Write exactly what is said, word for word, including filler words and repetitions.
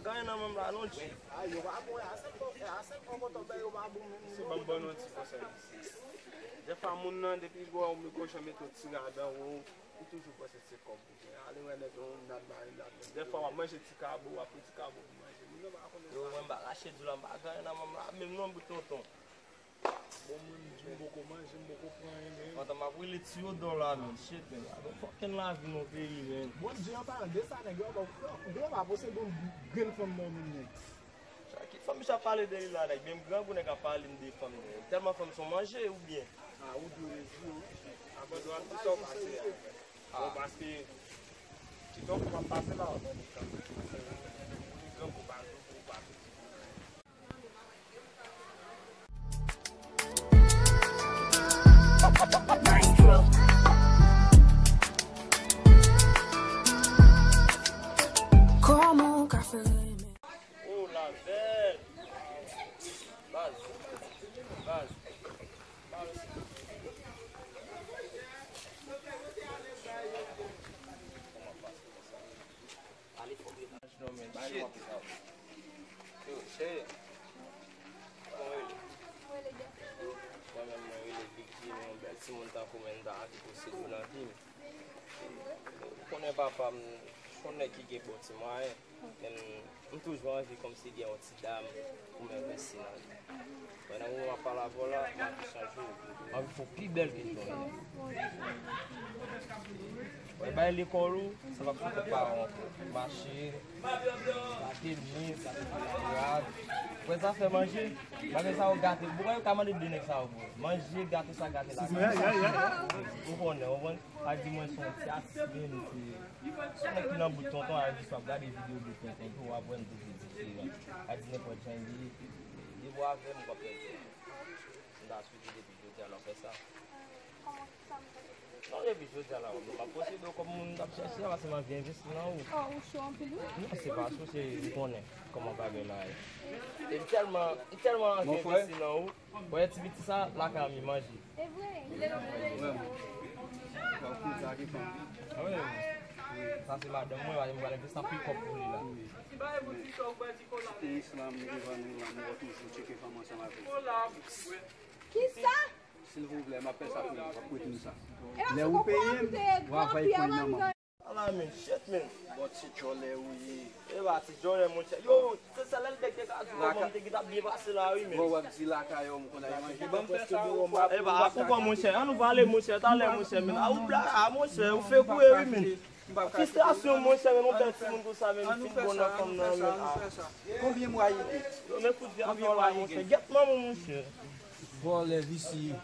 Ganyen nan menm la, non, tchè. Ay, yo pa bon, a sèl fò, a sèl fò kote w bè, yo pa bon menm. Se ban m ban nou ti konsèy. Dèfwa moun nan, depi gwo, ou kochon mete yon ti rad anwo w, ou toujou panse se kòb ou gen. Ale wè nèg yon rad mari ladan. Dèfwa w ap manje ti kabo, w ap pran ti kabo pou manje. Moun nan pa konnen sa. Yo, mwen m pa rache di w la, m pa ganyen nan menm la, menm non bout tonton. Bon, mwen, m di m poko manje, m poko pran anyen, men. Pandan m ap rele Tiyodò la, men, shit, men. Gade yon fucking lavi nan peyi, men. Bondye an paran de sa, nèg yo, yo, yo pa posede yon grenn fanm nan moun, nèg. Sa ki fanm misye ap pale de li la, nèg? Menm grangou nèg ap pale m de fanm, nèg. Tèlman fanm se yon manje, oubyen? Ah, ou dwe rezi, wi. Abandon an, tout sa w pase a. Bon, paske, ti tankou w ap pase la, w ap pran de tan. Ou di grangou pa, ou pa. Kòman w ka fè renmen? Oh, la bèl! Baz, baz, baz. Kòman pase konsa? Shit. Yo, cheri. Kòman w rele? Mwen menm, mwen rele Big G, mwen yon bèl timoun tankou mwen, m ta anvi posede w nan vi m. Ou konnen papa m, se yon nèg ki gen bon ti mwayen. Men m toujou anvi kòmsi gen yon ti dam pou m envesti nan li. Men nan moman m ap pale avè w la, m anvi chanje w. M anvi fè w pi bèl ke jan w ye. Wè, bay lekòl ou, sa p ap sou kont paran w ankò. Mache, gate men, gate rad. Wè zafè manje, bagay sa yo gate. Bon, yo ka mande de nèg sa yo, bro. Manje, gate sa, gate la. Ou konnen, ou konprann? Pa di mwen se yon ti atis menm, se, se nèg ki nan bout tonton, a di w ap gade videyo bout tonton tou, w ap wè m toujou diferan. A di nenpòt jan li ye, depi w avè m, w ap pèdi. M ta swete depi jodi a la w fè sa. Non, depi jodi a la, w ap posede w kòm moun k ap chèche a, paske m anvi envesti nan ou. Oh, ou cho anpil, wi. Non, se pa cho, se, ou konnen kòman bagay la ye. E m tèlman, m tèlman anvi envesti nan ou. Wè ti piti sa, lakay an mi manje. E vre. Vrèman. W ap koute ak fanm. Ah wi. Sa se madanm mwen, m pral envesti anpil kòb pou li la. Ti Islam, li devan nou la, nou toujou tcheke fanm ansanm avè l. Kisa? Silvouplè, m ap fè sa pou nou, w ap koute m sa. Lè ou peye m, w a fè pou li nan men m. Ala men, shit, men. Bon, ti djòlè ou ye. E pa ti djòlè, monchè. Yo, se sèl lè l te ka di kòman m te gentan byen pase la, wi, men. Bon, w ap di lakay ou, m konn al manje. Ban m fè sa, ou fè. E pa, a, kouman, monchè? An nou pale, monchè, talè, monchè, men. A, ou blag, a, monchè, ou fè kouri, wi, men. Fristrasyon, monchè, men, yon bèl timoun konsa, men, fin bon nan fanm nan, men, a. Konbyen mwa li gen? Yo, men, fout vyè la, monchè. Gèt manman, monchè. Vòlè, visye.